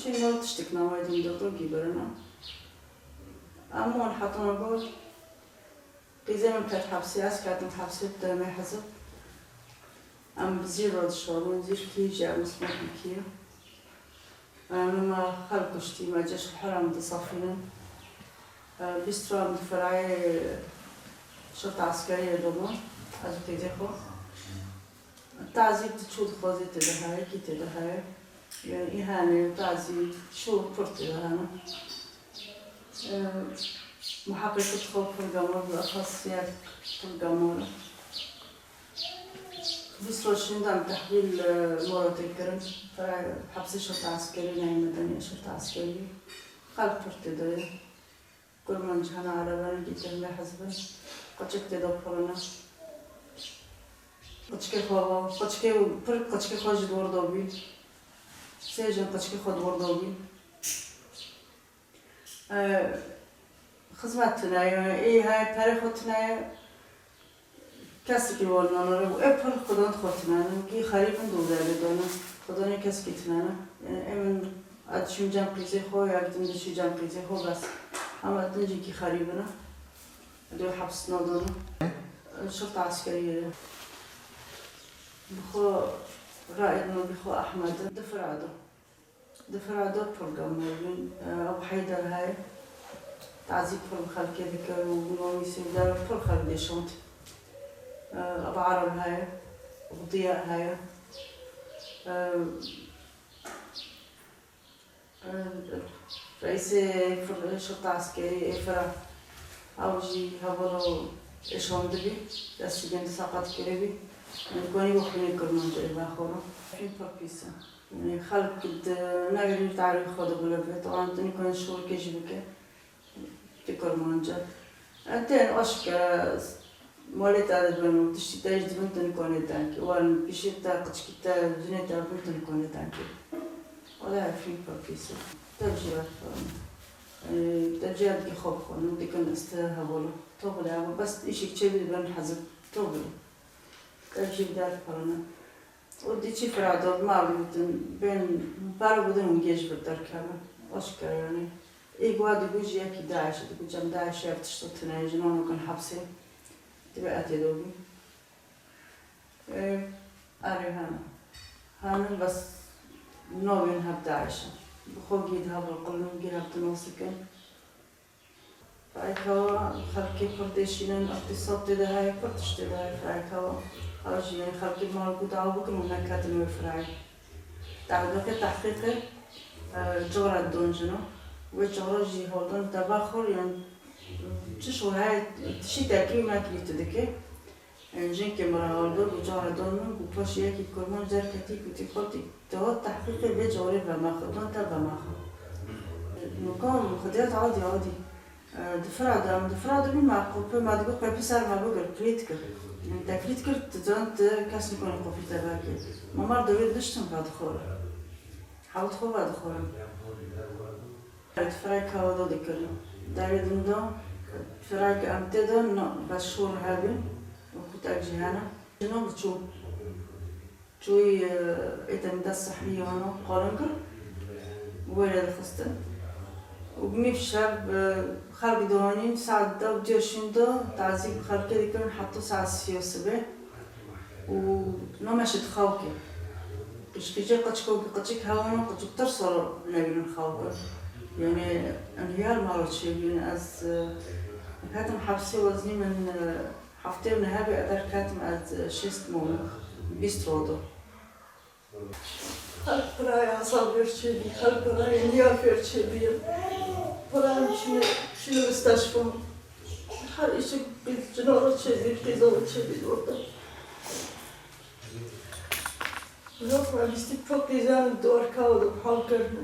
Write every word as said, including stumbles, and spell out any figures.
Çî nor tiştik nameyê din dotogî birina. Em wan hatana gor. Qîzê min ket hepsê, ez ketim hepsê bi demê hizib. Em bi zîr re dişobin, zîrkî ji em mismar dikiye. Em me xelk kuştî, me ceş heram disafînin. Bîst ro em di firayê şirta eskeriyê de bûn, ez û qîzê xwe. Tazî tu çû dixwazî tê de heye, kî tê de heye. Yanî îhanê û tazî çû pir tê de hene. Muheqîqî xwe pir gemor bi, xasiyet pir gemor. Bîst roj şîndan tehwîl, e, Morotê kirin. Hepsê şirta eskerî, neyê medenî şirta eskerî. Xelk pir tê de ye. Kurmanc hene, erebeni gî tehmê hizbin. Qeçik tê de pir ne. Qeçikê xwe, qeçikê pir qeçikê xwe jî di wir de bî. Sê jin qeçikê xwe di wir de bî. E, xizmet tune ye, ê heye perê xwe tune ye. Kesekî wan nanore bû. Ê pir xudan xwe tune ne. Gî xerîb in dû derê dane. Xudanê kesekî tune ne. Yanî ê min ez diçûm cem qîzê xwe, ya din diçû cem qîzê xwe bes. Ama din jî gî xerîb in. Dê heps nadane. Şirta eskerî ye. Bi xwe raê din, bi xwe Ehmed e. Di Firado. Di Firado pir gemor bûn. Ew Heyder heye. Tazî pir bi xelkê dike û nomîsê de pir xelk dêşand. Ev Ereb heye. Diya heye. Reîsê fir-, şirta eskerî ê Fira. Ew jî hevala êşandibî, destî gund seqet kiribî. Min konî bo xwînê Kurmancî ê vexwara. Fîn pir pîs e. Yanî xelk di navê tarîf xwe de bileve. Tawan tu nikane şorikê jî bike. Di Kurmanca. Em tên aşkere malê te dibin û tiştî te jî dibin, tu nikonê denkê. Werin pişî te, qiçkî te, jinê te bin, tu nikonê denkê. Wele ev fîn pir pîs e. Tev jî ret xwarin. Yanî tev jî digî xwe bixwarin, dikin este hevala. To bile ev bes îşik çêbî dibin hezib. To bile. Tev jî bi der xwarin. Û diçî Firado, ma gotin, bên paro bidin û gê ji vir derkevin. Aşkere yanî. Ê guha digo ji yekî DAIŞ, digo cem DAIŞ ev tişto tune ye, jinan û kin hepsê. Dibe etê do bî. Ê, erê hene. Hene bes navên hev DAIŞ in. Bi xwe gî di hev re qulin, gî hev tinos dikin. Firaykewa xelkê pir dêşînin, îqtîsad tê de heye, pir tişt tê de heye Firaykewa. Ew jî, yanî xelkê mal ku dawa bikin û neketin wê firayê. Dawdeke tehqîqê, e, cora don jino. Wê cora jî holdan deva xwe, yan çi şo heye, tişî tekî û mekirî tu dike. Jinkê min re hewlda bû, cara don min ku paşê yekî kurmanc derketî, gotî, xwedî, tu hat tehqîqê vê carê vemaxe, don te vemaxe. Nuka min Xwedê hat, adî, adî. E, di Fira de, em di Fira de bî, me qopê me digot, qepî ser me bigir, kilît kir. Min te kilît kir, tu zan tu kes nikane qopî te veke. Me mar dewê diştin vedixwar. Hewt xwe vedixwarin. Di firayka we de dikirin. Derê din de firayka em tê de na, bes şor hebin, wekû tek jî hene. Jino bi çû. Çûyî, e, êtem de sihî hano, qalin kir. Wêre dixistin. Û nîv şev, e, xelk dihanîn, saet deh û diya şîn de tazî bi xelkê dikirin heta saet sî ya sibê. Û name şi dixawkê. Qîjqîjê qiçko, qiçik hewano, qiçik tirso nebînin xawke. Yanî, inhiyar ma ro çêbîn. Ez, e, ketim hepsê, weznî min, e, heftê û nehebê eder ketim ez, e, şêst mom, bîst rodo. Xelk piraya asa fêr çêbî, xelk piraya niya fêr çêbî. Piraya çine, çine misteşfa. Her işi bir cinara çêbî, qîza çêbî orada. Yok, ben işte çok güzel duvar kaldı, halk görmüyor.